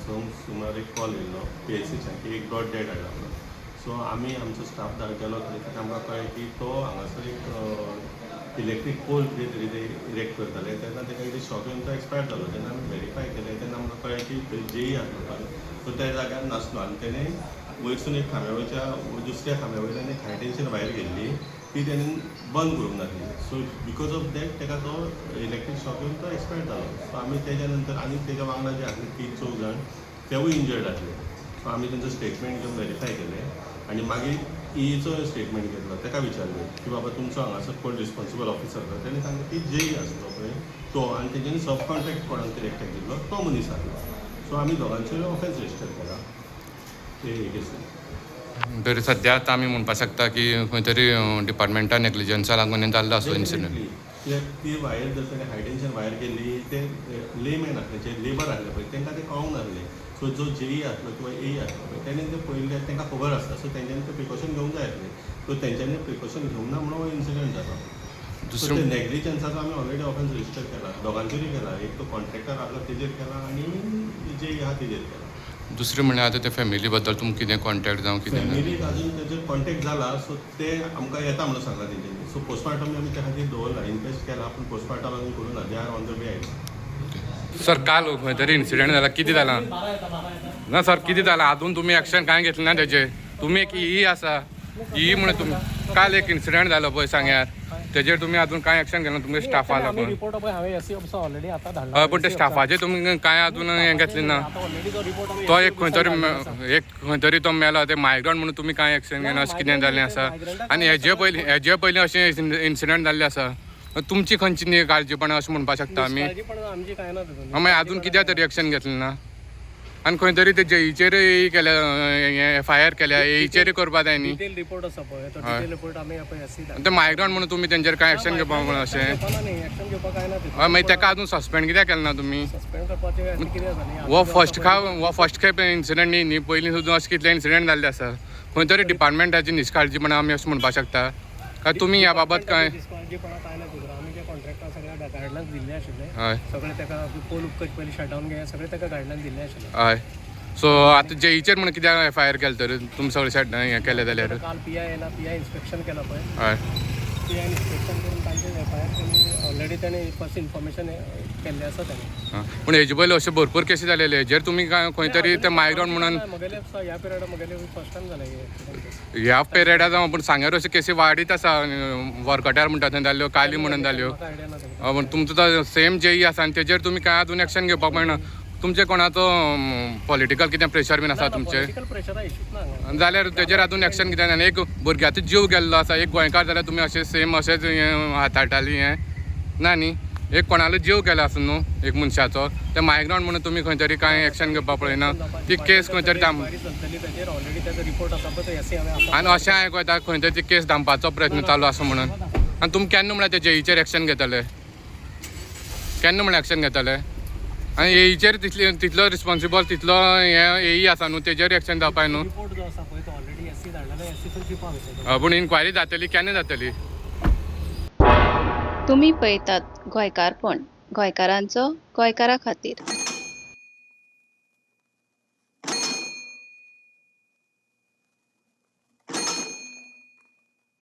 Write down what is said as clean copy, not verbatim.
संक सुमार एक कॉल येयल्लो पीएसीच्यान की एक ब्रॉड डेड हाडला म्हणून. सो आमी आमचो स्टाफ गेलो थंय. ताका आमकां कळ्ळें की तो हांगासर एक इलेक्ट्रीक पोल कितें तरी ते इरेक्ट करताले तेन्ना ताका कितें शॉक येवन तो एक्सपायर जालो. जेन्ना आमी वेरीफाय केलें तेन्ना आमकां कळ्ळें की थंय जेई आसलो पळय, तो त्या जाग्यार नासलो आनी तेणें वयरसून एक खांब्या वयच्या दुसऱ्या खांब्या वयल्यान एक हाय टेन्शन वायर घेल्ली, ती तेणें बंद करूंक नासली. सो because of that ताका तो इलेक्ट्रीक शॉक येवन तो एक्सपायर जालो. सो आमी तेज्या नंतर आनी तेज्या वांगडा जे आसले तीग चौग जाण, तेवूय इंजर्ड आसले. सो आमी तेंचो स्टेटमेंट घेवन वेरीफाय केलें आनी मागीर ईचो स्टेटमेंट घेतलो. ताका विचारलें की बाबा, तुमचो हांगासर कोण रिस्पॉन्सिबल ऑफिसर आसा? तेणें सांगलें की जेई आसलो पळय तो आनी तेज्यानी सब कॉन्ट्रॅक्ट कोणाक तरी एकट्याक दिल्लो, तो मनीस आसलो. सो आमी दोगांचेर ऑफेन्स रजिस्टर केला ते केसीन. तरी सद्या आतां आमी म्हणपाक शकता की खंय तरी डिपार्टमेंटा नेग्लिजन्सा लागून हें जाल्लो आसो इन्सिडंट. Definitely. कित्याक ती वायर जर ताणें हाय टेन्शन वायर केल्ली, ते लेमॅन आसले, जे लेबर आसले पळय, तांकां ते कळोंक नासलें. सो जो जेई आसलो किंवा एई आसलो पळय, तेणें ते पळयल्लें, तांकां खबर आसता. सो तेंच्यांनी ते प्रिकॉशन घेवंक जाय आसलें. सो तेंच्यांनी प्रिकॉशन घेवंक ना म्हणून हो इन्सिडंट जालो. सो दुसरें ते नेग्लिजन्साचो आमी ऑलरेडी ऑफेन्स रजिस्टर केला, दोगांचेरूय केला. एक तो कॉन्ट्रॅक्टर आसलो तेजेर केला आनी जेई आहा तेजेर केला. दुसरें म्हणल्यार आतां ते फॅमिली बद्दल तुमकां कितें कॉन्टेक्ट जावं कितें? फॅमिलीक अजून तेजेर कॉन्टेक्ट जाला. सो ते आमकां येता म्हणून सांगला तेंच्यांनी. सो पोस्टमार्टम आमी त्या खातीर दवरला, इन्क्वेस्ट केला पूण पोस्टमार्टम अजून करूं ना. They are on the way. Sir, काल खंय तरी इन्सिडंट जाला. कितें जाला ना सर, कितें जाला? अजून तुमी एक्शन कांय घेतलें ना तेजेर. तुमी एक ई आसा, ई म्हणून तुमी काल एक इन्सिडंट जालो पळय सांग्यार, तेजेर तुमी अजून कांय एक्शन घेतलें तुमच्या स्टाफा आमी लागून? रिपोर्ट पळय, हांवें एसी ऑफिसर ऑलरेडी आतां धाडला. हय, पूण ते स्टाफाचे तुमी कांय अजून हें घेतलें ना. आतां ऑलरेडी तो रिपोर्ट आमी तो एक खंय तरी, एक खंय तरी तो मेलो, ते मायग्रंट म्हणून तुमी कांय एक्शन घेना, अशें कितें जालें आसा? आनी हेजे पयलीं अशें इन्सिडंट जाल्ले आसा. तुमची खंयची न्ही काळजीपणां अशें म्हणपाक शकता आमी? काळजीपणा आमची कांय ना तितून. मागीर अजून कित्याक तरी एक्शन घेतलें ना? आनी खंय तरी ते जेईचेर केल्या, एफआयआर केल्या, एईचेर करपा जाय न्ही. डिटेल रिपोर्ट आसा पळय, तो डिटेल रिपोर्ट आमी पळय एसी आनी ते मायग्रंट म्हणून तुमी तेंचेर कांय एक्शन घेवपा म्हणून अशें? न्ही, एक्शन घेवपाक कांय ना तितून. हय, मागीर तेका अजून सस्पेंड कित्याक केलें ना तुमी? सस्पेंड करपाचें अशें कितें आसा न्ही. हो फर्स्ट खेप इन्सिडंट न्ही न्ही, पयलीं सुद्दां अशें कितले इन्सिडंट जाल्ले आसा. खंय तरी डिपार्टमेंटाची निश्काळजीपणां आमी अशें म्हणपाक शकता काय तुमी ह्या बाबत काय? निश्काळजीपणा कांय ना तितून. आमी जे कॉन्ट्रॅक्टर सगळे गायडलायन्स दिल्ले आशिल्ले. सगळे ताका पोल उपकट पयलीं शटडावन घे, सगळे ताका गायडलायन्स दिल्ले आशिल्ले. हय, सो आतां जेईचेर म्हणून कित्याक एफआयआर केलें तर तुमी सगळे शट हें केलें जाल्यार? काल पीआय येयला, पीआय इन्स्पेक्शन केला पळय. पीआय इन्स्पेक्शन करून तांचे एफआयआर तेणी ऑलरेडी ताणें फर्स्ट इन्फॉर्मेशन केल्लें आसा ताणें. आं, पूण हेजे पयलीं अशे भरपूर केसी जालेले. हेजेर तुमी काय खंय तरी ते मायग्रंट म्हणून म्हगेले ह्या पिरियडा म्हगेले फर्स्ट टायम जालें हे accident case. ह्या पिरियडा जावं, पूण सांग्यार अश्यो केसी वाडीत आसा. वर्कटार म्हणटा थंय जाल्यो, काली म्हणून जाल्यो. म्हाका आयडिया ना तें. पूण तुमचो तो सेम जेई आसा आनी तेजेर तुमी काय अजून एक्शन घेवपाक मेळना. तुमचे कोणाचो पॉलिटिकल कितें प्रेशर बीन आसा तुमचेर? पॉलिटिकल प्रेशरा इशूच ना हांगा. जाल्यार तेजेर अजून एक्शन कित्याक ना? एक भुरग्याचो जीव गेल्लो आसा. एक गोंयकार जाल्यार तुमी अशें सेम अशेंच हें हाताळटाली? हें ना न्ही. एक कोणालो जीव गेलो आसा न्हू एक मनशाचो. ते मायग्रंट म्हणून तुमी खंय तरी कांय एक्शन घेवपाक पळयना. ती केस खंय तरी दाम इन्क्वायरी चलतली ताचेर. ऑलरेडी ताचो रिपोर्ट आसा पळय, तो एसी हांवें आतां आनी अशें आयको येता खंय तरी ती केस दामपाचो प्रयत्न चालू आसा म्हणून. आनी तुमी केन्ना म्हळ्यार ते जेईचेर एक्शन घेतले? केन्ना म्हळ्यार एक्शन घेतले? आनी एईचेर तितली तितलो रिस्पॉन्सिबल, तितलो हें एई आसा न्हू, तेजेर एक्शन जावपाक न्हू. रिपोर्ट जो आसा पळय, तो ऑलरेडी एसी धाडलेलो, एसीसून चिंतपा वयता. पूण इन्क्वायरी जातली? केन्ना जातली? तुमी पळयतात गोंयकारपण, गोंयकारांचो गोंयकारा खातीर.